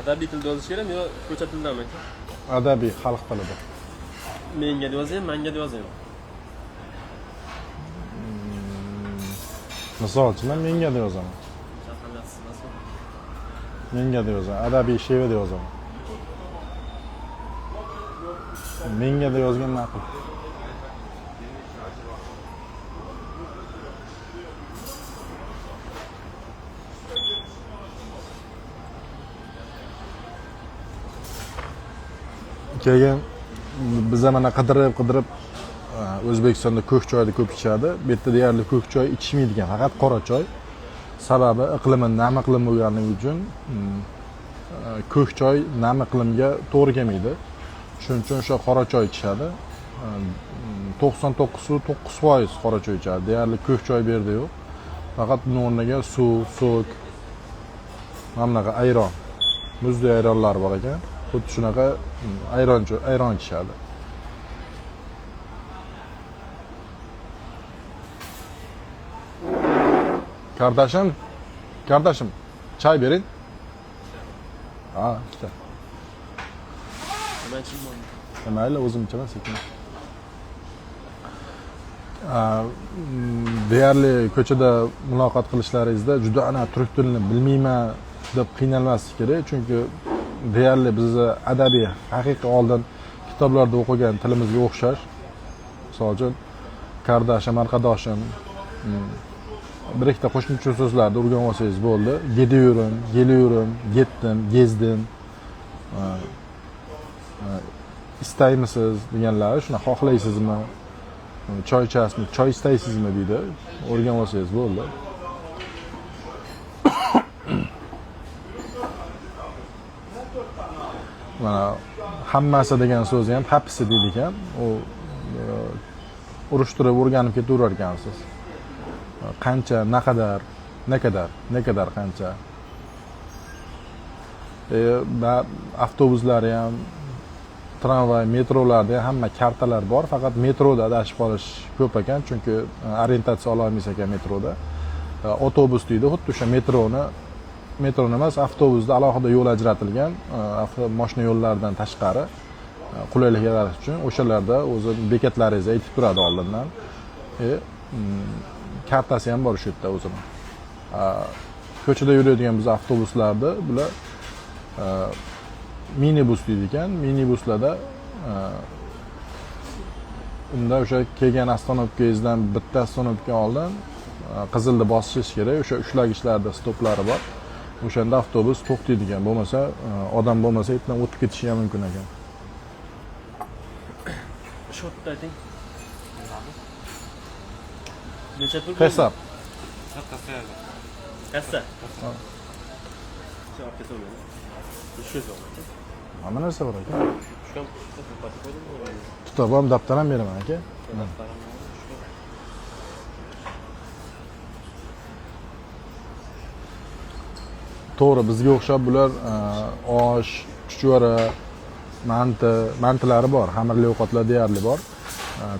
Adabiy tilda yozish kerakmi yo ko'cha tilidami aka? Adabiy, xalq tilida. Menga deb yozaymi, manga deb yozaymi? Misol uchun man menga deb yozaman. Ahamiyatisiz emasmi? Menga deb yozaman. Adabiy sheva deb yozaman. Menga deb yozgan ma'qul. Keyin biza mana qidirib qidirib O'zbekistonda ko'k choyni ko'p ichadi. Bu yerda deyarli ko'k choy ichishmaydigan, faqat qora choy. Sababi iqlimi nam iqlim bo'lganligi uchun ko'k choy nam iqlimga to'g'ri kelmaydi. Shuning uchun o'sha qora choy ichishadi. 99,9% qora choy ichadi. Deyarli ko'k choy bu yerda yo'q. Faqat buni o'rniga suv, sok, mana bunaqa ayron, muzdek ayronlar bor ekan. Xuddi shunaqa ayron ayron ichishadi. Kardeşim, kardeşim, çay verin. Ha, ikkita. Nima ichim? Mayli, o'zim ichaman sekin. Deyarli ko'chada muloqot qilishlaringizda juda ana turk tilini bilmayman deb qiynalmaslik kerak, chunki deyarli bizni adabiy haqiqiy oldin kitoblarda o'qigan tilimizga o'xshash. Misol uchun, kardeşim, arkadaşım, bir ikkita qo'shimcha so'zlarni o'rganib olsangiz bo'ldi. Gidiyorum, geliyorum, getdim, gezdim. Istaymisiniz deganlari shuna xohlaysizmi? Choy ichasizmi? Choy istaysizmi deydi. O'rganib olsangiz bo'ldi. Mana hammasi degan so'zi ham hapsi deydi ekan. U urushtirib o'rganib ketaverar ekansiz. Qancha, naqadar, nakadar, nakadar qancha. Avtobuslari ham, tramvay, metrolarda ham hamma kartalar bor, faqat metroda adashib qolish ko'p ekan, chunki orientatsiya ola olmaysiz ekan metroda. Avtobus deydi, xuddi o'sha metroni, metroni emas, avtobusda alohida yo'l ajratilgan, mashina yo'llaridan tashqari, qulaylik yaratish uchun o'shalarda o'zi bekatlaringizni aytib turadi oldindan. Kartasi ham bor shu yerda o'zini. Ko'chada yuradigan biz avtobuslarda bular minibus deydi ekan. Minibuslarda unda o'sha kelgan ostanovkangizdan bitta ostanovka oldin qizilni bosishingiz kerak. O'sha ushlagichlarda stoplari bor. O'shanda avtobus to'xtaydigan, bo'lmasa odam bo'lmasa yerdan o'tib ketishi ham mumkin ekan. Shotda ayting. Necha pul? Hisob. Kassa. Hamma narsa bor aka. Kitob ham, daftar ham beraman aka. To'g'ri, bizga o'xshab bular osh, chuchvara, manti, mantilari bor, xamirli ovqatlar deyarli bor.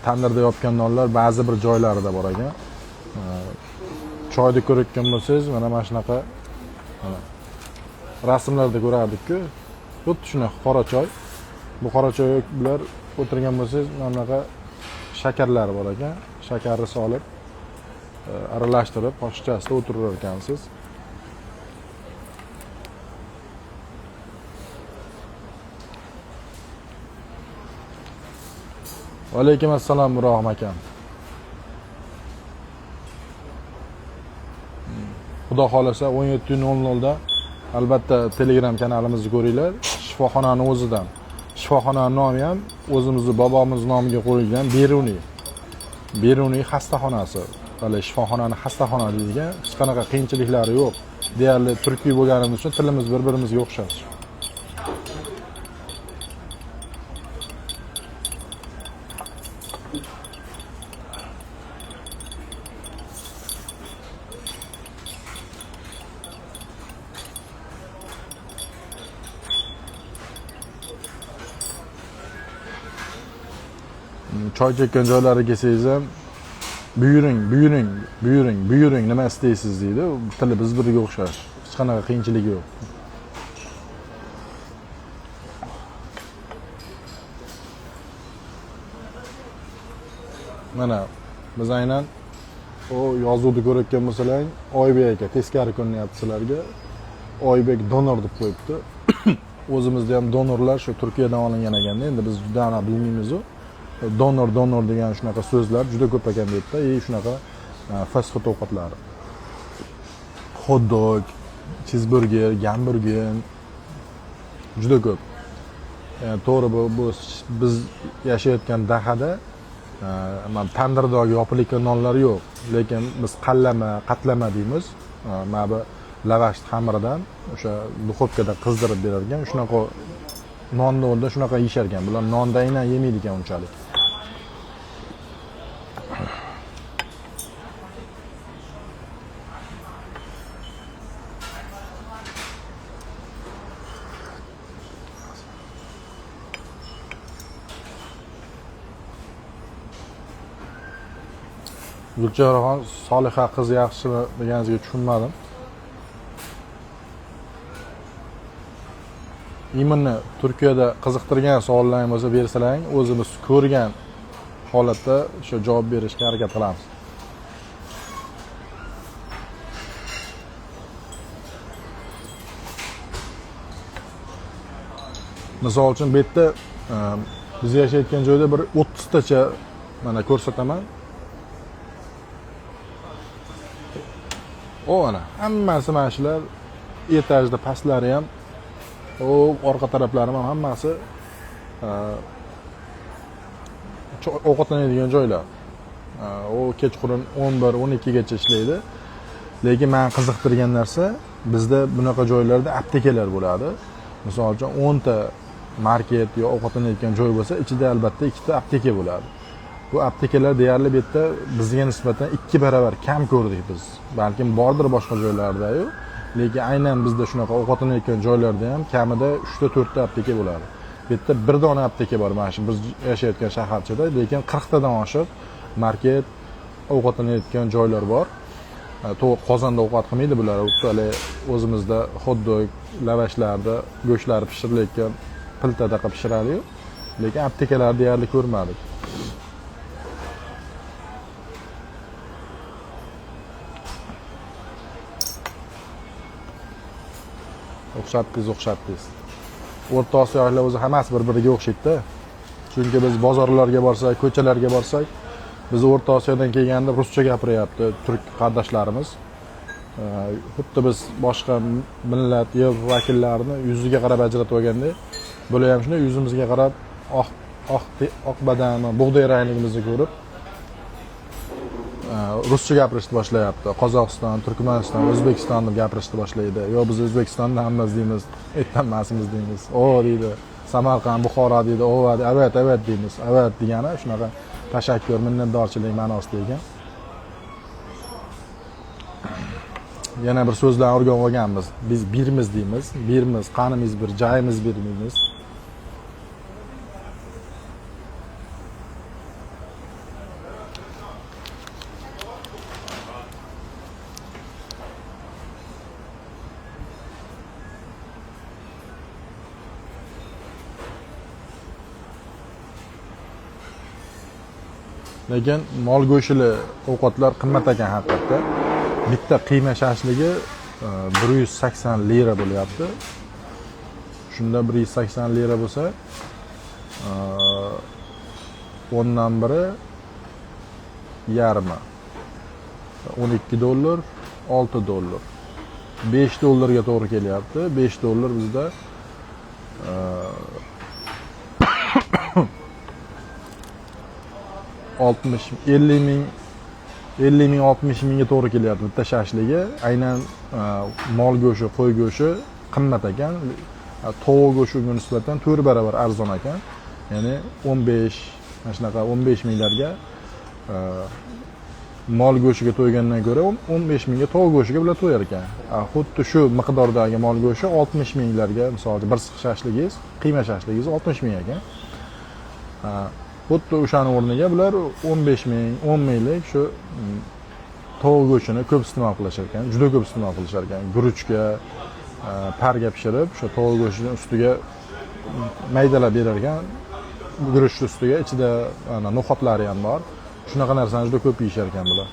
Tandirda yopgan nonlar ba'zi bir joylarida bor ekan. Choyni ko'rayotgan bo'lsangiz, mana shunaqa mana rasmlarda ko'rardik-ku. Xuddi shunaqa qora choy. Bu qora choy bular o'tirgan bo'lsangiz, mana bunaqa shakarlari bor ekan. Shakarni solib, aralashtirib, qoshiqchasida o'tirar ekansiz. Alaykum assalom Ibrohim akam. Xudo xolasa 17:00 da albatta Telegram kanalimizni ko'ringlar. Shifoxonani o'zidan. Shifoxonaning nomi ham o'zimizni bobomiz nomiga qo'yilgan Beruniy. Beruniy xastaxonasi. Hali shifoxonani xastaxona deydigan, hech qanaqa qiyinchiliklari yo'q. Deyarli turkiy bo'lganimiz uchun tilimiz bir-birimizga o'xshash. Choy chekkan joylariga kelsangiz ham buyuring, buyuring, buyuring, buyuring, nima istaysiz deydi. Tili biz biriga o'xshash. Hech qanaqa qiyinchiligi yo'q. Mana biz aynan o yozuvni ko'rayotgan bo'lsalaring, Oybek aka teskari ko'rinyapti sizlarga. Oybek donor deb qo'yibdi. O'zimizda ham donorlar shu Turkiyadan olingan ekanda, endi biz juda aniq bilmaymiz-u. Donor, donor degan shunaqa so'zlar juda ko'p ekan bu yerda. Shunaqa fast food ovqatlari. Hot dog, cheeseburger, gamburger juda ko'p. To'g'ri, bu biz yashayotgan dahada mana tandirdagi yopilayotgan nonlar yo'q, lekin biz qallama, qatlama deymiz. Mana bu lavash xamiridan o'sha duxovkada qizdirib berar ekan. Shunaqa nonni o'rnida shunaqa yeyishar ekan. Bular nonda aynan yemaydi ekan unchalik. Gulchehraxon Soliha qiz yaxshimi deganingizga tushunmadim. Именно Turkiyada qiziqtirgan savollaring bo'lsa bersalaring, o'zimiz ko'rgan holatda o'sha javob berishga harakat qilamiz. Misol uchun bu yerda biz yashayotgan joyda bir 30 tacha mana ko'rsataman. O ana hammasi mana shular, etajda pastlari ham, o orqa taraflari ham hammasi ovqatlanadigan joylar. O kechqurun 11, 12 gacha ishlaydi. Lekin meni qiziqtirgan narsa, bizda bunaqa joylarda aptekalar bo'ladi. Misol uchun 10 ta market yo ovqatlanadigan joy bo'lsa, ichida albatta 2 ta apteka bo'ladi. Bu aptekalar deyarli bu yerda bizga nisbatan 2 barobar kam ko'rdik biz. Balkim bordir boshqa joylarda-yu, lekin aynan bizda shunaqa ovqatlanayotgan joylarda ham kamida 3 ta 4 ta apteka bo'ladi. Bu yerda bir dona apteka bor mana shu biz yashayotgan shaharchada, lekin 40 tadan oshiq market, ovqatlanayotgan joylar bor. To'g'ri, qozonda ovqat qilmaydi bular. Hali o'zimizda hot-dog, lavashlarda go'shtlari pishirilayotgan piltada qilib pishiradi-yu, lekin aptekalarni deyarli ko'rmadik. O'xshatdingiz, o'xshatdingiz. O'rta Osiyoliklar o'zi hammasi bir-biriga o'xshaydi-da. Chunki biz bozorlarga borsak, ko'chalarga borsak, biz O'rta Osiyodan kelganda ruscha gapiryapti turk qardoshlarimiz. Xuddi biz boshqa millat, Yevropa vakillarini yuziga qarab ajratib olganda, bular ham shunday yuzimizga qarab oq badanmi, bug'doy rangligimizni ko'rib ruscha gapirishni boshlayapti. Qozog'iston, Turkmaniston, O'zbekiston deb gapirishni boshlaydi. Yo biz O'zbekistonda hammamiz deymiz, ertanmasimiz deymiz. O deydi, Samarqand, Buxoro deydi, o evet, evet deymiz. Evet degani shunaqa tashakkur, minnatdorchilik ma'nosida ekan. Yana bir so'zlarni o'rganib olganmiz. Biz birmiz deymiz, birmiz, qanimiz bir, joyimiz bir deymiz. Lekin mol go'shtli ovqatlar qimmat ekan haqiqatda. Bitta qiyma shashligi 180 lira bo'lyapti. Shunda 180 lira bo'lsa, o'ndan biri yarmi. 12 dollar, 6 dollar. 5 dollarga to'g'ri kelyapti. 5 dollar bizda 50 ming, 50 ming, 60 mingga to'g'ri kelyapti bitta shashligi. Aynan mol go'shti, qo'y go'shti qimmat ekan. Tovuq go'shtiga nisbatan 4 barobar arzon ekan. Ya'ni 15, mana shunaqa 15 minglarga mol go'shtiga to'ygandan ko'ra 15 mingga tovuq go'shtiga bular to'yar ekan. Xuddi shu miqdordagi mol go'shti 60 minglarga, misol uchun bir six shashligingiz, qiyma shashligingiz 60 ming ekan. Xuddi o'shani o'rniga bular 15 ming, 10 minglik shu tovuq go'shtini ko'p iste'mol qilishar ekan, juda ko'p iste'mol qilishar ekan. Guruchga, parga pishirib, o'sha tovuq go'shtini ustiga maydalab berar ekan. Guruchni ustiga ichida ana no'xatlari ham bor. Shunaqa narsani juda ko'p yeyishar ekan bular.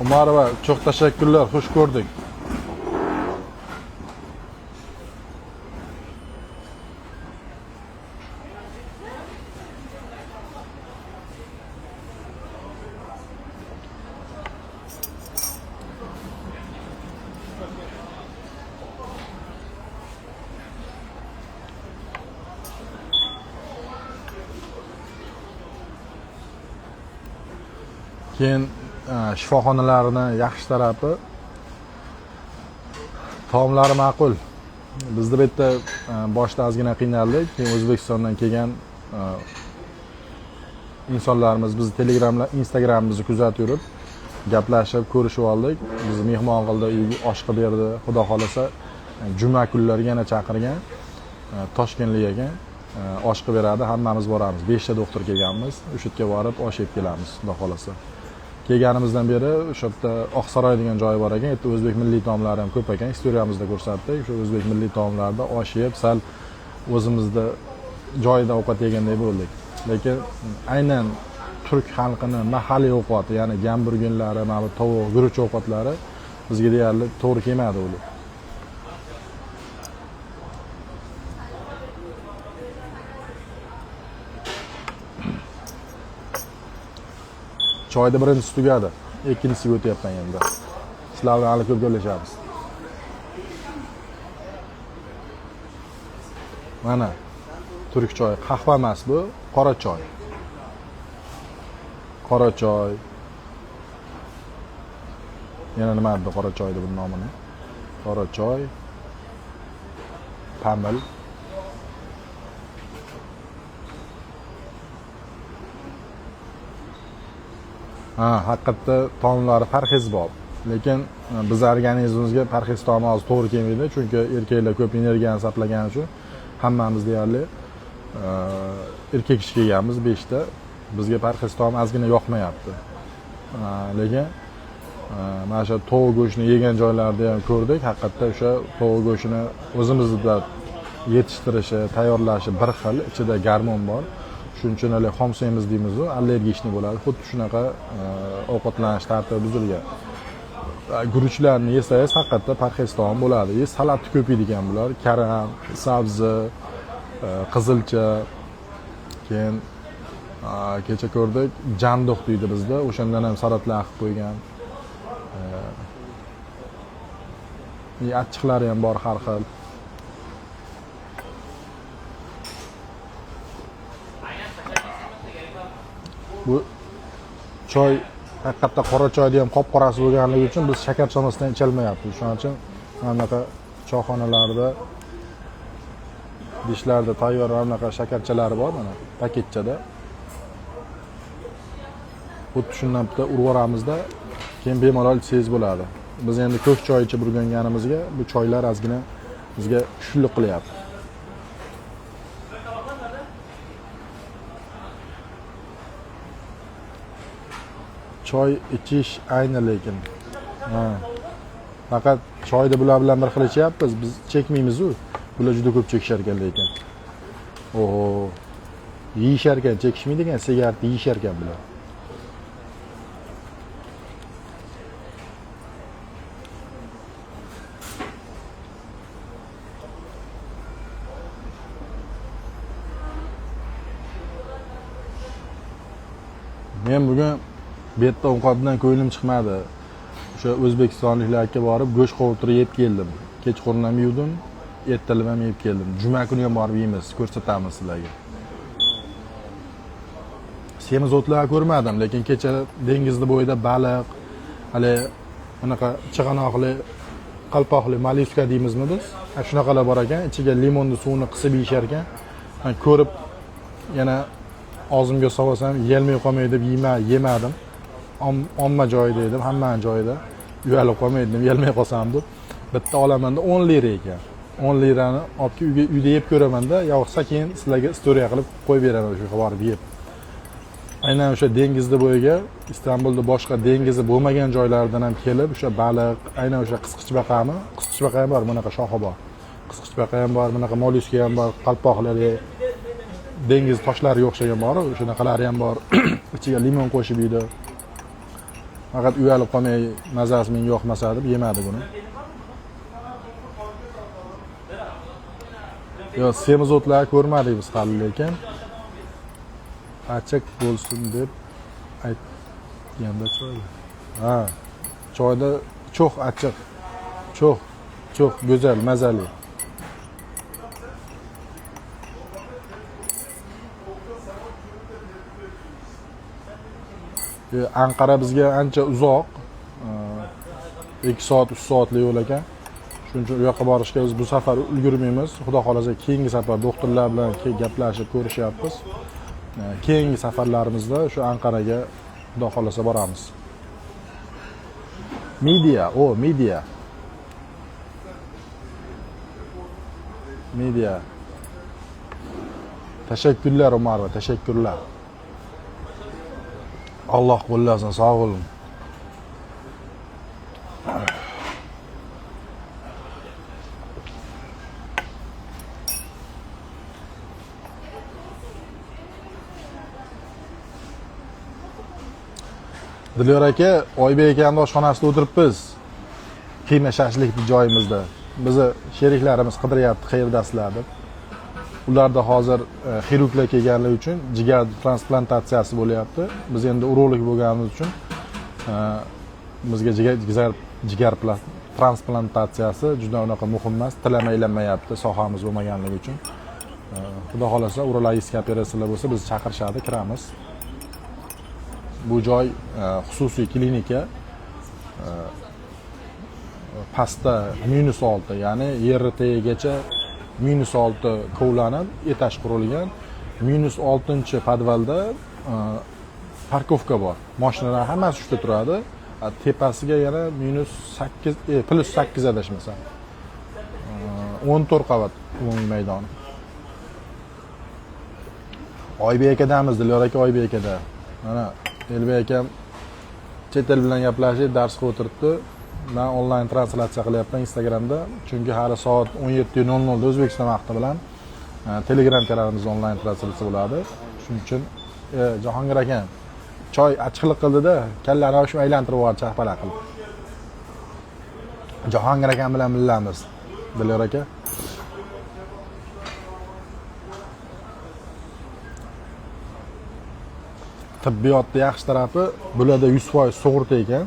Umarova, çok teşekkürler, hoş gördük. Keyin shifoxonalarni yaxshi tarafi taomlari ma'qul. Bizda bu yerda boshda ozgina qiynaldik. Keyin O'zbekistondan kelgan insonlarimiz bizni Telegramlar, Instagramimizni kuzatib yurib, gaplashib, ko'rishib oldik. Bizni mehmon qildi, uyga osh qilib berdi. Xudo xolasa juma kunlariga yana chaqirgan. Toshkentlik ekan. Osh qilib beradi, hammamiz boramiz. 5 ta doktor kelganmiz. O'sha yerga borib osh yeb kelamiz, Xudo xolasa. Kelganimizdan beri o'sha yerda Oqsaroy degan joyi bor ekan. Yerda o'zbek milliy taomlari ham ko'p ekan. Istoriyamizda ko'rsatdik. O'sha o'zbek milliy taomlarida osh yeb, sal o'zimizda joyida ovqat yeganday bo'ldik. Lekin aynan turk xalqini mahalliy ovqati, ya'ni gamburgerlari, mana bu tovuq, guruch ovqatlari bizga deyarli to'g'ri kelmadi ular. Choyda birinchisi tugadi, ikkinchisiga o'tyapman endi. Sizlar bilan hali ko'p gaplashamiz. Mana turk choyi, qahva emas bu, qora choy. Qora choy. Yana nima edi qora choyni bu nomini? Qora choy, pamil. Ha, haqiqatda taomlari parhezbop. Lekin biz organizmimizga parhez taomi hozir to'g'ri kelmaydi, chunki erkaklar ko'p energiyani sarflagani uchun hammamiz deyarli erkak kishi kelganmiz 5 ta. Bizga parhez taom ozgina yoqmayapti. Lekin mana shu tovuq go'shtini yegan joylarda ham ko'rdik, haqiqatda o'sha tovuq go'shtini o'zimizda yetishtirishi, tayyorlashi bir xil, ichida gormon bor. Shuning uchun hali xom semiz deymiz-u, allergичный bo'ladi. Xuddi shunaqa ovqatlanish tartibi buzilgan. Guruchlarni yesangiz haqiqatda parhez taom bo'ladi. Salatni ko'p yeydigan bular, karam, sabzi, qizilcha, keyin kecha ko'rdik, janduq deydi bizda, o'shandan ham salatlar qilib qo'ygan. Achchiqlari ham bor har xil. Bu choy haqiqatda qora choyni ham qop-qorasi bo'lganligi uchun biz shakar solmasdan icholmayapmiz. Shuning uchun mana bunaqa choyxonalarda dishlarda tayyor mana bunaqa shakarchalari bor, mana paketchada. Xuddi shundan bitta urib yuboramizda, keyin bemalol ichsangiz bo'ladi. Biz endi ko'k choy ichib o'rganganimizga bu choylar ozgina bizga shulluq qilyapti. Choy ichish ayni lekin. Ha. Faqat choyni bular bilan bir xil ichyapmiz, biz chekmaymiz-u. Bular juda ko'p chekishar ekan lekin. Oho. Yeyishar ekan, chekishmaydi ekan, sigaret yeyishar ekan bular. Men bugun bu yerda ovqatdan ko'nglim chiqmadi. O'sha o'zbekistonliklarga borib go'sht qovurtirib yeb keldim. Kechqurun ham yedim, ertalab ham yeb keldim. Juma kuni ham borib yeymiz, ko'rsatamiz sizlarga. Semiz o'tlar ko'rmadim, lekin kecha dengizni bo'yida baliq, hali bunaqa chig'anoqli, qalpoqli malyuska deymizmi biz? Shunaqalar bor ekan, ichiga limonni suvini qisib yeyishar ekan. Men ko'rib yana og'zimga solsam yeyolmay qolmay deb yemadim. Omma joyida edim, hammani joyida. Uyalib qolmay dedim, yeyolmay qolsam deb. Bitta olamanda 10 lira ekan. 10 lirani olib kelib uyda yeb ko'ramanda, yoqsa keyin sizlarga istoriya qilib qo'yib beraman o'sha yerga borib yeb. Aynan o'sha dengizni bo'yiga, Istanbulda boshqa dengizi bo'lmagan joylardan ham kelib, o'sha baliq, aynan o'sha qisqichbaqami? Qisqichbaqa ham bor, bunaqa shoxi bor. Qisqichbaqa ham bor, bunaqa mollyuska ham bor, qalpoqlari, dengiz toshlariga o'xshagan bor, shunaqalari ham bor. Ichiga limon qo'shib yeydi. Faqat uyalib qolmay, mazasi menga yoqmasa deb yemadi buni. Yo, semiz o'tlar ko'rmadik biz hali, lekin achchiq bo'lsin deb aytganda choyda. Ha, choyda cho'x achchiq. Cho'x, cho'x go'zal, mazali. Anqara bizga ancha uzoq, 2 soat, 3 soatlik yo'l ekan. Shuning uchun u yoqqa borishga biz bu safar ulgurmaymiz. Xudo xolasa keyingi safar doktorlar bilan gaplashib ko'rishyapmiz. Keyingi safarlarimizda shu Anqaraga Xudo xolasa boramiz. Media, o media. Media. Tashakkurlar Umarova, tashakkurlar. Alloh qo'llasin, sog' bo'ling. Dilyor aka, Oybek akamning oshxonasida o'tiribmiz. Qiyma shashlik joyimizda. Bizni sheriklarimiz qidiryapti, qayerdasizlar deb. Ularda hozir xirurglar kelganligi uchun jigar transplantatsiyasi bo'lyapti. Biz endi urolog bo'lganimiz uchun bizga jigar transplantatsiyasi juda unaqa muhim emas, tilamaylanmayapti sohamiz bo'lmaganligi uchun. Xudo xolasa urologik operatsiyalar bo'lsa bizni chaqirishadi, kiramiz. Bu joy xususiy klinika. Pastda -6, ya'ni yer tagigacha -6 kovlanib etaj qurilgan. -6 podvalda parkovka bor. Mashinalar hammasi shu yerda turadi. Tepasiga yana -8, +8 adashmasam. 14 qavat umumiy maydoni. Oybek akadamiz, Dilyor aka Oybek akada. Mana Elbek akam chet el bilan gaplashib dars qilib o'tiribdi. Men onlayn translyatsiya qilyapman Instagramda, chunki hali soat 17:00 da O'zbekiston vaqti bilan Telegram kanalimizda onlayn translyatsiya bo'ladi. Shuning uchun Jahongir akam choy achchiqlik qildi-da, kallani shu aylantirib yubordi chaqpalaq qilib. Jahongir akam bilan billamiz, Dilyor aka. Tibbiyotda yaxshi tarafi, bularda 100% sug'urta ekan.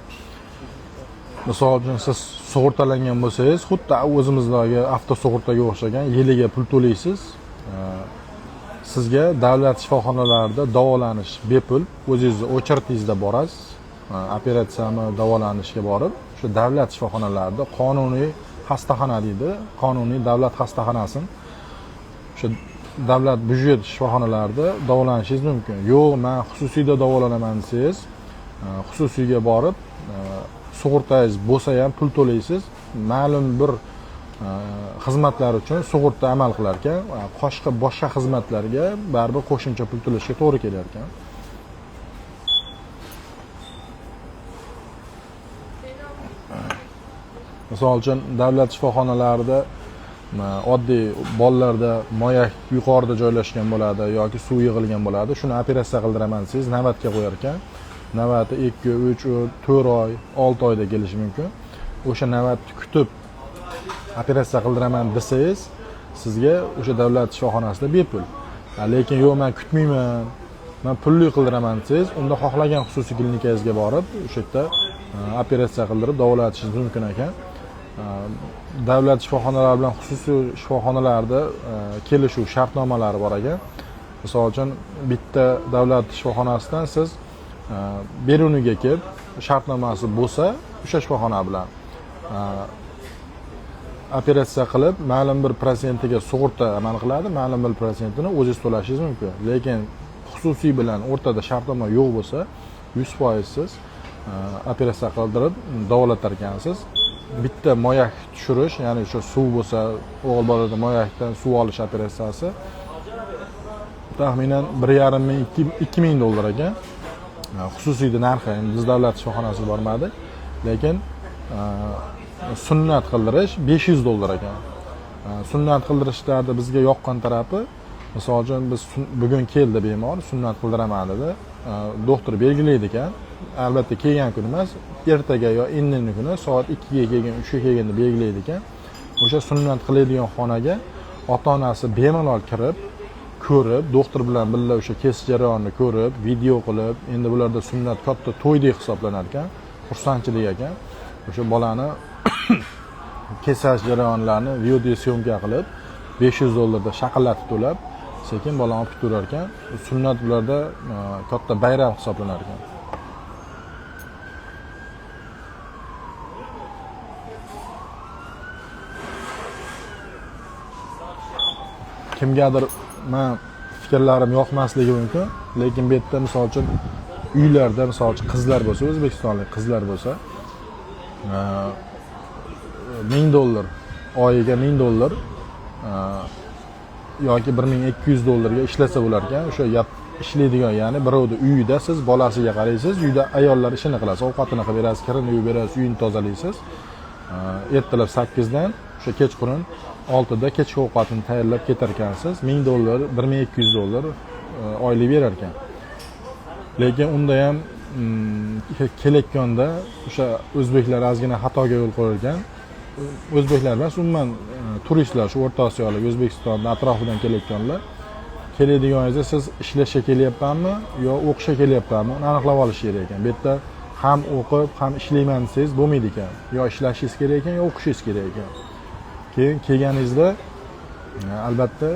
Misol uchun siz sug'urtalangan bo'lsangiz, xuddi o'zimizdagi avtosug'urtaga o'xshagan yiliga pul to'laysiz. Sizga davlat shifoxonalarida davolanish bepul, o'zingizni o'chirtingizda borasiz. Operatsiyami, davolanishga borib, o'sha davlat shifoxonalarida qonuniy xastaxona deydi, qonuniy davlat xastaxonasi. O'sha davlat byudjet shifoxonalarida davolanishingiz mumkin. Yo'q, men xususiyda davolanaman desangiz, xususiyga borib, sug'urtangiz bo'lsa ham pul to'laysiz. Ma'lum bir xizmatlar uchun sug'urta amal qilar ekan, boshqa xizmatlarga baribir qo'shimcha pul to'lashga to'g'ri kelar ekan. Misol uchun davlat shifoxonalarida oddiy bolalarda moyak yuqorida joylashgan bo'ladi yoki suv yig'ilgan bo'ladi. Shuni operatsiya qildiraman desangiz, navbatga qo'yar ekan. Navbati 2, 3, 4 oy, 6 oyda kelishi mumkin. O'sha navbatni kutib operatsiya qildiraman desangiz, sizga o'sha davlat shifoxonasida bepul. Lekin yo'q, men kutmayman, men pulli qildiraman desangiz, unda xohlagan xususiy klinikangizga borib, o'sha yerda operatsiya qildirib davolatishingiz mumkin ekan. Davlat shifoxonalari bilan xususiy shifoxonalarda kelishuv shartnomalari bor ekan. Misol uchun bitta davlat shifoxonasidan siz Beruniyga kelib shartnomasi bo'lsa, o'sha shifoxona bilan operatsiya qilib, ma'lum bir prosentiga sug'urta amal qiladi, ma'lum bir prosentini o'zingiz to'lashingiz mumkin. Lekin xususiy bilan o'rtada shartnoma yo'q bo'lsa, 100% siz operatsiya qildirib davolatar ekansiz. Bitta moyak tushirish, ya'ni o'sha suv bo'lsa, o'g'il bolada moyakdan suv olish operatsiyasi taxminan 1,5 ming, 2 ming dollar ekan. Xususiyda narxi, endi biz davlat shifoxonasiga bormadik, lekin sunnat qildirish 500 dollar ekan. Sunnat qildirishlarda bizga yoqqan tarafi, misol uchun biz bugun keldi bemor, sunnat qildiraman dedi. Doktor belgilaydi ekan. Albatta kelgan kun emas, ertaga yo indingi kuni soat 2 ga kelgan, 3 ga kelganda belgilaydi ekan. O'sha sunnat qiladigan xonaga ota-onasi bemalol kirib, ko'rib, doktor bilan birga o'sha kesish jarayonini ko'rib, video qilib, endi bularda sunnat katta to'ydek hisoblanar ekan, xursandchilik ekan. O'sha bolani kesash jarayonlarini video syomka qilib, $500 shaqillatib to'lab, sekin bolani olib ketaverar ekan. Sunnat bularda katta bayram hisoblanar ekan. Kimgadir men fikrlarim yoqmasligi mumkin, lekin bu yerda misol uchun uylarda misol uchun qizlar bo'lsa, o'zbekistonlik qizlar bo'lsa, $1000 oyiga $1000 yoki $1200 ishlasa bo'lar ekan. O'sha ishlaydigan, ya'ni birovni uyida siz bolasiga qaraysiz, uyda ayollar ishini qilasiz, ovqatini qilib berasiz, kirini yuvib berasiz, uyini tozalaysiz. Ertalab 8 dan o'sha kechqurun 6 da kechki ovqatini tayyorlab ketar ekansiz. $1000, $1200 oylik berar ekan. Lekin unda ham kelayotganda o'sha o'zbeklar ozgina xatoga yo'l qo'yar ekan. O'zbeklar emas, umuman turistlar, shu O'rta Osiyolik, O'zbekistonning atrofidan kelayotganlar keladiganingizda siz ishlashga kelyapmanmi yo o'qishga kelyapmanmi, uni aniqlab olish kerak ekan. Bu yerda ham o'qib, ham ishlayman desangiz bo'lmaydi ekan. Yo ishlashingiz kerak ekan, yo o'qishingiz kerak ekan. Keyin kelganingizda albatta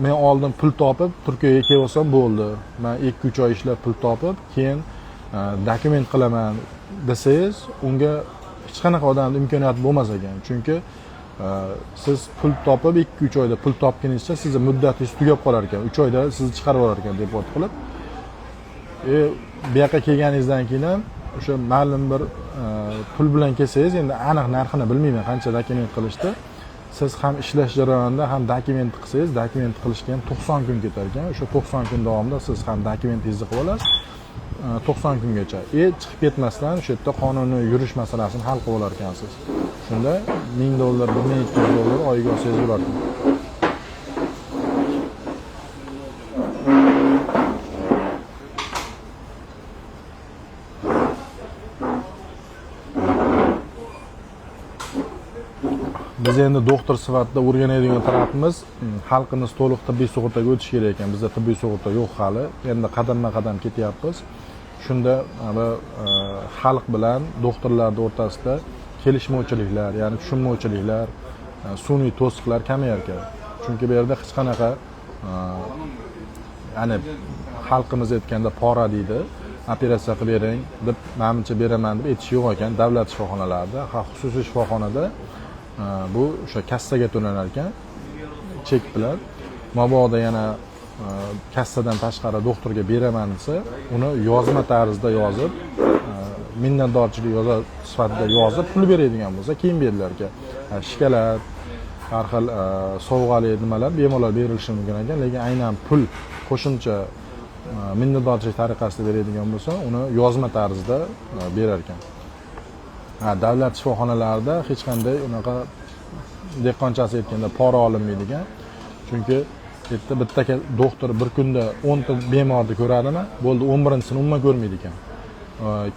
men oldin pul topib Turkiyaga kelib olsam bo'ldi. Men 2-3 oy ishlab pul topib, keyin dokument qilaman desangiz, unga hech qanaqa odamning imkoniyati bo'lmas ekan. Chunki siz pul topib 2-3 oyda pul topganingizcha sizni muddatingiz tugab qolar ekan. 3 oyda sizni chiqarib yuborar ekan deport qilib. Bu yoqqa kelganingizdan keyin ham o'sha ma'lum bir pul bilan kelsangiz, endi aniq narxini bilmayman qancha dokument qilishdi. Siz ham ishlash jarayonida ham dokument qilsangiz, dokument qilishga ham 90 kun ketar ekan. O'sha 90 kun davomida siz ham dokumentingizni qilib olasiz. 90 kungacha. Chiqib ketmasdan o'sha yerda qonuniy yurish masalasini hal qilib olar ekansiz. Shunda $1000, $1200 oyiga olsangiz bo'lar ekan. Biz endi doktor sifatida o'rganadigan tarafimiz, xalqimiz to'liq tibbiy sug'urtaga o'tish kerak ekan. Bizda tibbiy sug'urta yo'q hali. Endi qadamma-qadam ketyapmiz. Shunda xalq bilan doktorlarning o'rtasida kelishmovchiliklar, ya'ni tushunmovchiliklar, sun'iy to'siqlar kamayar ekan. Chunki bu yerda hech qanaqa, ya'ni xalqimiz aytganda pora deydi, operatsiya qilib bering deb, menimcha beraman deb aytish yo'q ekan davlat shifoxonalarida. Ha, xususiy shifoxonada bu o'sha kassaga to'lanar ekan chek bilan. Mabodo yana kassadan tashqari doktorga beraman desa, uni yozma tarzda yozib, minnatdorchilik yoza sifatida yozib pul beradigan bo'lsa, keyin berilar ekan. Shikolat, har xil sovg'ali nimalar bemalol berilishi mumkin ekan, lekin aynan pul qo'shimcha minnatdorchilik tariqasida beradigan bo'lsa, uni yozma tarzda berar ekan. Davlat shifoxonalarida hech qanday unaqa dehqonchasi aytganda pora olinmaydigan. Chunki bitta doktor bir kunda 10 ta bemorni ko'radimi, bo'ldi, 11-chisini umuman ko'rmaydi ekan.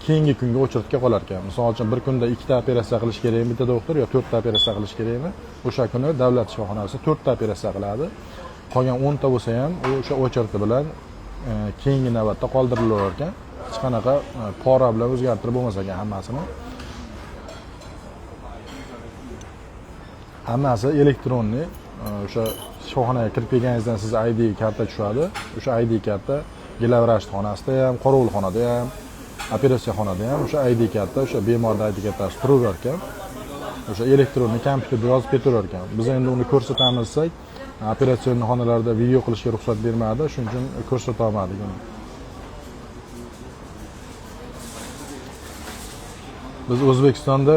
Keyingi kunga o'chirtga qolar ekan. Misol uchun bir kunda 2 ta operatsiya qilish kerakmi bitta doktor yo 4 ta operatsiya qilish kerakmi? O'sha kuni davlat shifoxonasi 4 ta operatsiya qiladi. Qolgan 10 ta bo'lsa ham u o'sha o'chirti bilan keyingi navbatda qoldirilaver ekan. Hech qanaqa pora bilan o'zgartirib bo'lmas ekan hammasini. Hammasi elektronniy. O'sha shifoxonaga kirib kelganingizdan siz ID karta tushadi. O'sha ID karta glavvrach xonasida ham, qorovulxonada ham, operatsiya xonada ham o'sha ID karta, o'sha bemorning ID kartasi turaverar ekan. O'sha elektronniy kompyuterda yozib ketaverar ekan. Biz endi uni ko'rsatamiz desak, operatsion xonalarda video qilishga ruxsat bermadi, shuning uchun ko'rsata olmadik uni. Biz O'zbekistonda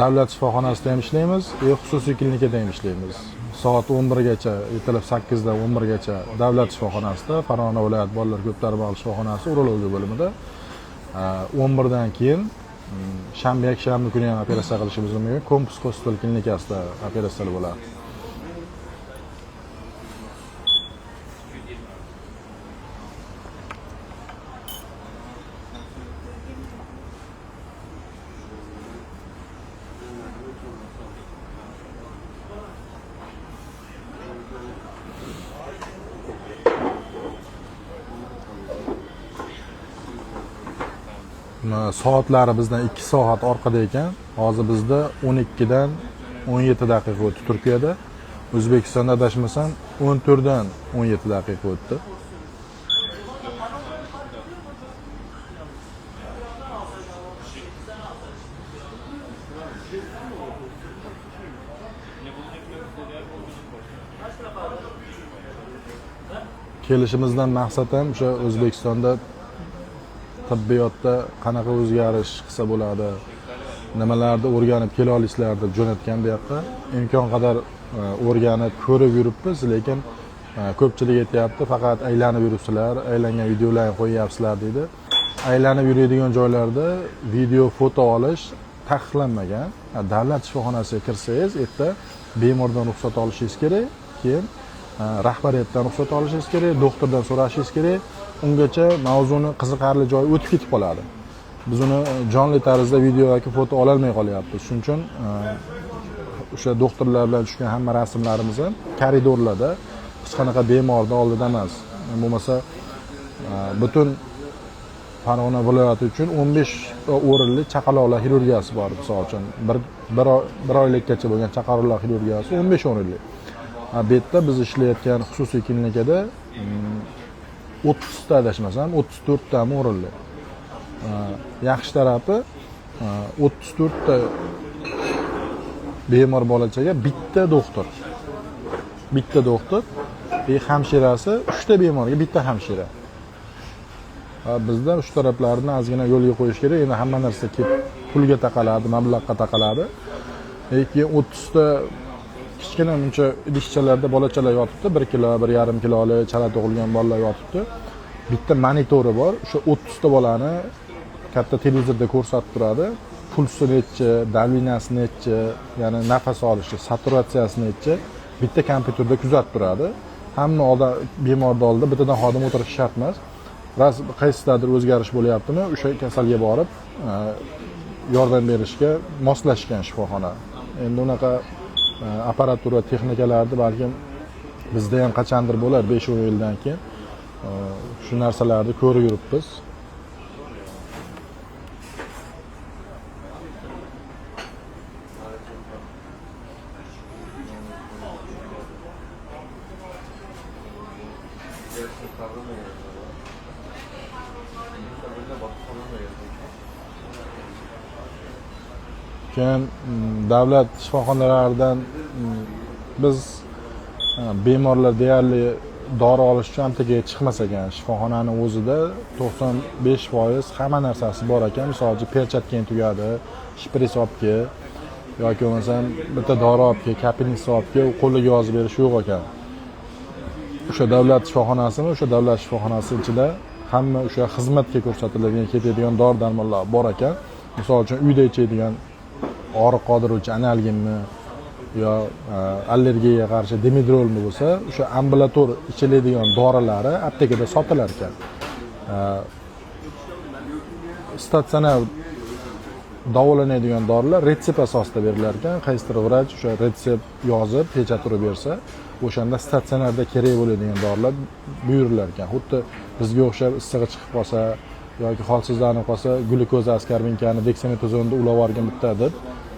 davlat shifoxonasida ham ishlaymiz, xususiy klinikada ham ishlaymiz. Soat 11 gacha, ertalab 8 dan 11 gacha davlat shifoxonasida, Farg'ona viloyat bolalar ko'p tarmoqli shifoxonasi urologiya bo'limida. 11 dan keyin Shanba, yakshanba kuni ham operatsiya qilishimiz mumkin. Kompas Hospital klinikasida operatsiyalar bo'ladi. Soatlari bizdan 2 soat orqada ekan. Hozir bizda 12dan 17 daqiqa o'tdi Turkiyada. O'zbekistonda adashmasam 14dan 17 daqiqa o'tdi. Kelishimizdan maqsad ham o'sha O'zbekistonda tibbiyotda qanaqa o'zgarish qilsa bo'ladi, nimalarni o'rganib kela olasizlar deb jo'natgan bu yoqqa. Imkon qadar o'rganib, ko'rib yuribmiz, lekin ko'pchilik aytyapti, faqat aylanib yuribsizlar, aylangan videolarni qo'yyapsizlar deydi. Aylanib yuradigan joylarda video, foto olish taqiqlanmagan. Davlat shifoxonasiga kirsangiz, erta bemordan ruxsat olishingiz kerak, keyin rahbariyatdan ruxsat olishingiz kerak, doktordan so'rashingiz kerak. Ungacha mavzuni qiziqarli joyi o'tib ketib qoladi. Biz uni jonli tarzda video yoki foto ololmay qolyapmiz. Shuning uchun o'sha doktorlar bilan tushgan hamma rasmlarimiz ham koridorlarda, hech qanaqa bemorning oldida emas. Bo'lmasa butun Farg'ona viloyati uchun 15 o'rinli chaqaloqlar xirurgiyasi bor, misol uchun bir oylikgacha bo'lgan chaqaloqlar xirurgiyasi 15 o'rinli. Bu yerda biz ishlayotgan xususiy klinikada 30 ta adashmasam 34 ta o'rinli. Yaxshi tarafi 34 ta bemor bolachaga bitta doktor. Bitta doktor, bir hamshirasi, 3 ta bemorga bitta hamshira. Bizda shu taraflarini ozgina yo'lga qo'yish kerak. Endi hamma narsa kelib pulga taqaladi, mablag'ga taqaladi. Lekin 30 ta kichkina muncha idishchalarda bolachalar yotibdi, 1 kilo, 1,5 kiloli chala tug'ilgan bolalar yotibdi. Bitta monitori bor, o'sha 30 ta bolani katta televizorda ko'rsatib turadi. Pulsi nechi, davlinasi nechi, ya'ni nafas olishi, saturatsiyasi nechi, bitta kompyuterda kuzatib turadi. Hamma odam bemorning oldida bittadan xodim o'tirishi shart emas. Ras qaysidadir o'zgarish bo'lyaptimi, o'sha kasalga borib yordam berishga moslashgan shifoxona. Endi unaqa apparatura, texnikalarni balkim bizda ham qachondir bo'lar 5-10 yildan keyin. Shu narsalarni ko'rib yuribmiz. Keyin davlat shifoxonalaridan biz bemorlar deyarli dori olish uchun aptekaga chiqmas ekan. Shifoxonani o'zida 95% hamma narsasi bor ekan. Misol uchun perchatkang tugadi, shpris olib kel yoki bo'lmasam bitta dori olib kel, kapelnitsa olib kel, qo'liga yozib berish yo'q ekan. O'sha davlat shifoxonasini, o'sha davlat shifoxonasi ichida hamma o'sha xizmatga ko'rsatiladigan, ketadigan dori-darmonlar bor ekan. Misol uchun uyda ichadigan og'riq qoldiruvchi analginmi yo allergiyaga qarshi dimedrolmi bo'lsa, o'sha ambulator ichiladigan dorilari aptekada sotilar ekan. Statsionar davolanadigan dorilar retsept asosida berilar ekan. Qaysidir vrach o'sha retsept yozib, pechat urib bersa, o'shanda statsionarda kerak bo'ladigan dorilar buyurilar ekan. Xuddi bizga o'xshab issig'i chiqib qolsa yoki holsizlanib qolsa, glyukoza askarbinkani, deksametazonni ulab yuborgan bitta deb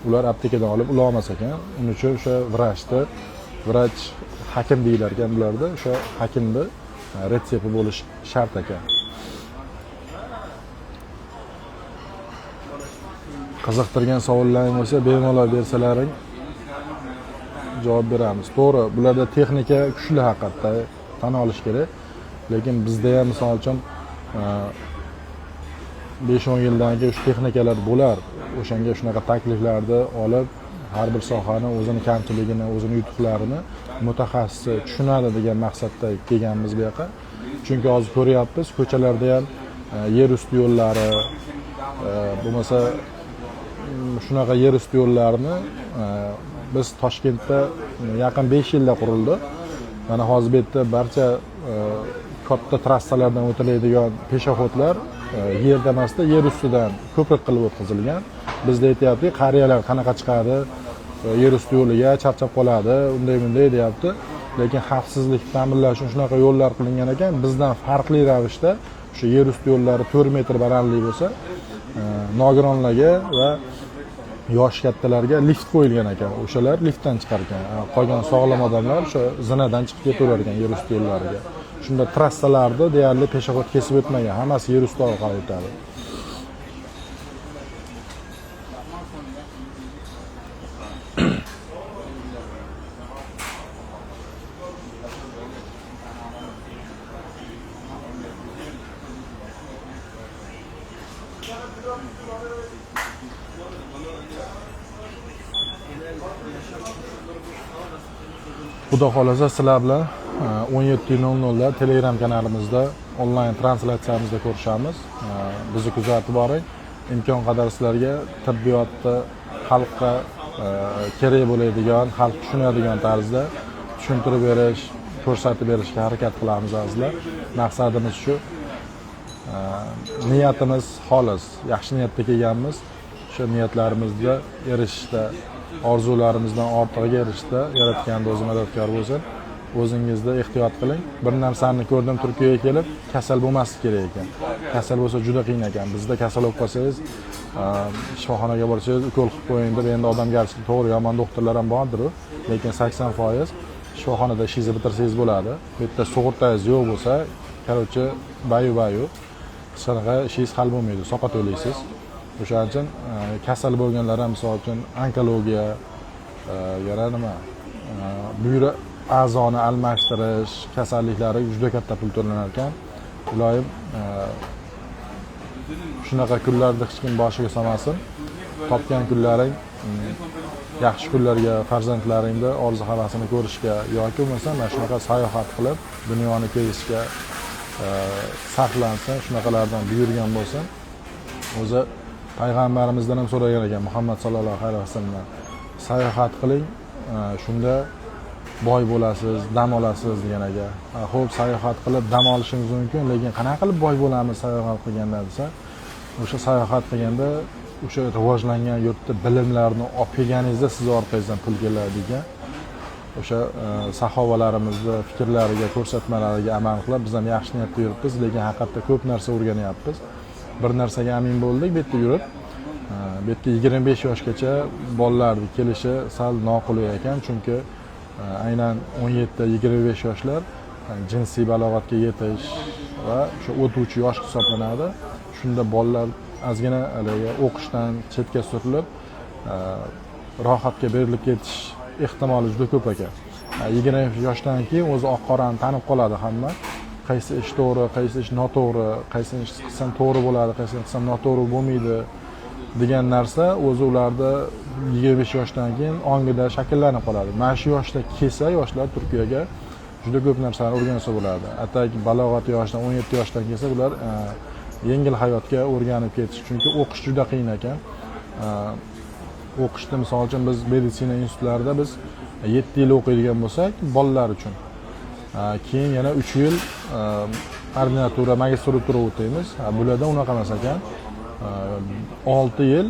ular aptekadan olib ulaolmas ekan. Uning uchun o'sha vrachni, vrach hakim deyilar ekan bularda, o'sha hakimni retsepti bo'lishi shart ekan. Qiziqtirgan savollaring bo'lsa, bemalol bersalaring javob beramiz. To'g'ri, bularda texnika kuchli haqiqatda, tan olish kerak. Lekin bizda ham misol uchun 5-10 yildan keyin shu texnikalar bo'lar. O'shanga shunaqa takliflarni olib, har bir sohani o'zini kamchiligini, o'zini yutuqlarini mutaxassisi tushunadi degan maqsadda kelganmiz bu yoqqa. Chunki hozir ko'ryapmiz, ko'chalarda ham yer usti yo'llari, bo'lmasa shunaqa yer usti yo'llarini biz Toshkentda yaqin 5 yilda qurildi. Mana hozir bu yerda barcha katta trassalardan o'tiladigan peshoxodlar yerda emasda, yer ustidan ko'prik qilib o'tkazilgan. Bizda aytyapti, qariyalar qanaqa chiqadi yer usti yo'liga, charchab qoladi, unday bunday deyapti. Lekin xavfsizlikni ta'minlash uchun shunaqa yo'llar qilingan ekan. Bizdan farqli ravishda o'sha yer usti yo'llari 4 metr balandlik bo'lsa, nogironlarga va yosh kattalarga lift qo'yilgan ekan. O'shalar liftdan chiqar ekan. Qolgan sog'lom odamlar o'sha zinadan chiqib ketaverar ekan yer usti yo'llariga. Shunda trassalarda deyarli peshoxod kesib o'tmagan, hammasi yer usti orqali o'tadi. Xudo xohlasa sizlar bilan 17:00 da Telegram kanalimizda onlayn translyatsiyamizda ko'rishamiz. Bizni kuzatib boring. Imkon qadar sizlarga tibbiyotda xalqqa kerak bo'ladigan, xalq tushunadigan tarzda tushuntirib berish, ko'rsatib berishga harakat qilamiz azizlar. Maqsadimiz shu. Niyatimiz xolis, yaxshi niyatda kelganmiz. O'sha niyatlarimizga erishishda, orzularimizdan ortig'iga erishishda Yaratgan o'zi madadkor bo'lsin. O'zingizda ehtiyot qiling. Bir narsani ko'rdim Turkiyaga kelib, kasal bo'lmaslik kerak ekan. Kasal bo'lsa juda qiyin ekan. Bizda kasal bo'lib qolsangiz, shifoxonaga borsangiz ukol qilib qo'ying deb, endi odamgarchilik to'g'ri, yomon doktorlar ham bordir-u, lekin 80% shifoxonada ishingizni bitirsangiz bo'ladi. Bu yerda sug'urtangiz yo'q bo'lsa, короче, bayu-bayu hech qanaqa ishingiz hal bo'lmaydi, sovqot o'laysiz. O'shaning uchun kasal bo'lganlar ham, misol uchun onkologiya, yana nima, buyrak a'zoni almashtirish kasalliklari juda katta pul to'lanar ekan. Iloyim shunaqa kunlarni hech kim boshiga solmasin. Topgan kunlaring yaxshi kunlarga, farzandlaringni orzu havasini ko'rishga yoki bo'lmasa mana shunaqa sayohat qilib dunyoni kezishga sarflansin, shunaqalardan buyurgan bo'lsin. O'zi payg'ambarimizdan ham so'ragan ekan Muhammad sallallohu alayhi vasallam, sayohat qiling, shunda boy bo'lasiz, dam olasiz degan ekan. Xo'p, sayohat qilib dam olishimiz mumkin, lekin qanaqa qilib boy bo'lamiz sayohat qilganda desa, o'sha sayohat qilganda o'sha rivojlangan yurtda bilimlarni olib kelganingizda siz orqangizdan pul keladi degan. O'sha sahobalarimizni fikrlariga, ko'rsatmalariga amal qilib biz ham yaxshi niyatda yuribmiz, lekin haqiqatda ko'p narsa o'rganyapmiz. Bir narsaga amin bo'ldik, bu yerda yurib, bu yerga 25 yoshgacha bolalarning kelishi sal noqulay ekan, chunki aynan 17-25 yoshlar jinsiy balog'atga yetish va o'sha o'tuvchi yosh hisoblanadi. Shunda bolalar ozgina haligi o'qishdan chetga surilib, rohatga berilib ketish ehtimoli juda ko'p ekan. 25 yoshdan keyin o'zi oq-qorani tanib qoladi hamma. Qaysi ish to'g'ri, qaysi ish noto'g'ri, qaysi ish qilsam to'g'ri bo'ladi, qaysi qilsam noto'g'ri bo'lmaydi degan narsa o'zi ularda 25 yoshdan keyin ongida shakllanib qoladi. Mana shu yoshda kelsa yoshlar Turkiyaga juda ko'p narsani o'rgansa bo'ladi. Ataki balog'at yoshidan 17 yoshdan kelsa bular yengil hayotga o'rganib ketish, chunki o'qish juda qiyin ekan. O'qishda misol uchun biz meditsina institutlarida biz 7 yil o'qiydigan bo'lsak bolalar uchun, keyin yana 3 yil ordinatura, magistratura o'taymiz. Bularda unaqa emas ekan. 6 yil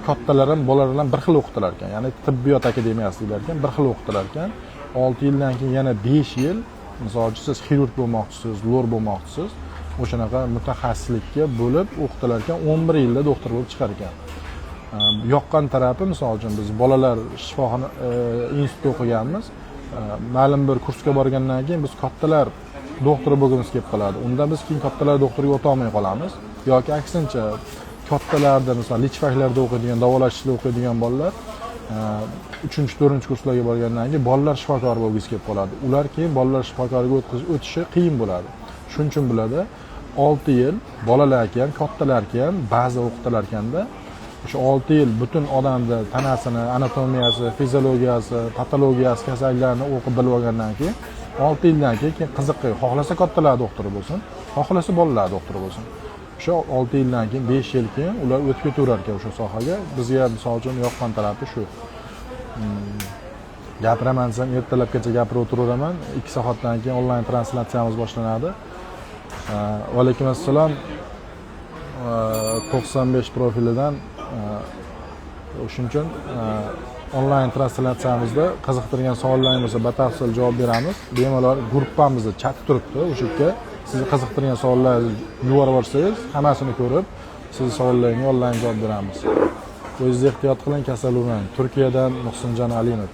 kattalar ham bolalar bilan bir xil o'qitilar ekan. Ya'ni tibbiyot akademiyasi deyilar ekan, bir xil o'qitilar ekan. 6 yildan keyin yana 5 yil, misol uchun siz xirurg bo'lmoqchisiz, lor bo'lmoqchisiz, o'shanaqa mutaxassislikka bo'lib o'qitilar ekan. 11 yilda doktor bo'lib chiqar ekan. Yoqqan tarafi, misol uchun biz bolalar shifoxona institutida o'qiganmiz. Ma'lum bir kursga borgandan keyin biz kattalar doktori bo'lgimiz kelib qoladi. Unda biz keyin kattalar doktoriga o'ta olmay qolamiz. Yoki aksincha kattalarda, misol lichfaklarda o'qiydigan, davolashda o'qiydigan bolalar 3-4 kurslarga borgandan keyin bolalar shifokori bo'lgisi kelib qoladi. Ular keyin bolalar shifokoriga o'tishi qiyin bo'ladi. Shuning uchun bularda 6 yil bolalarga ham, kattalarga ham ba'zi o'qitilar ekanda. O'sha 6 yil butun odamni tanasini, anatomiyasi, fiziologiyasi, patologiyasi kasalliklarini o'qib bilib olgandan keyin 6 yildan keyin qiziqi, xohlasa kattalar doktori bo'lsin, xohlasa bolalar doktori bo'lsin. O'sha 6 yildan keyin, 5 yil keyin ular o'tib ketaverar ekan o'sha sohaga. Bizga, misol uchun, yoqqan tarafi shu. Gapiraman desam, ertalabgacha gapirib o'tiraveraman. 2 soatdan keyin onlayn translyatsiyamiz boshlanadi. Va alaykum assalom. 95 profilidan. Shuning uchun onlayn translyatsiyamizda qiziqtirgan savollaringiz bo'lsa, batafsil javob beramiz bemalol. Gruppamizda chat turibdi, o'sha yerga sizni qiziqtirgan savollarni yuborib yuborsangiz, hammasini ko'rib, sizni savollaringizga onlayn javob beramiz. O'zingiz ehtiyot qiling, kasal bo'lmang. Turkiyadan Muhsinjon Alimov.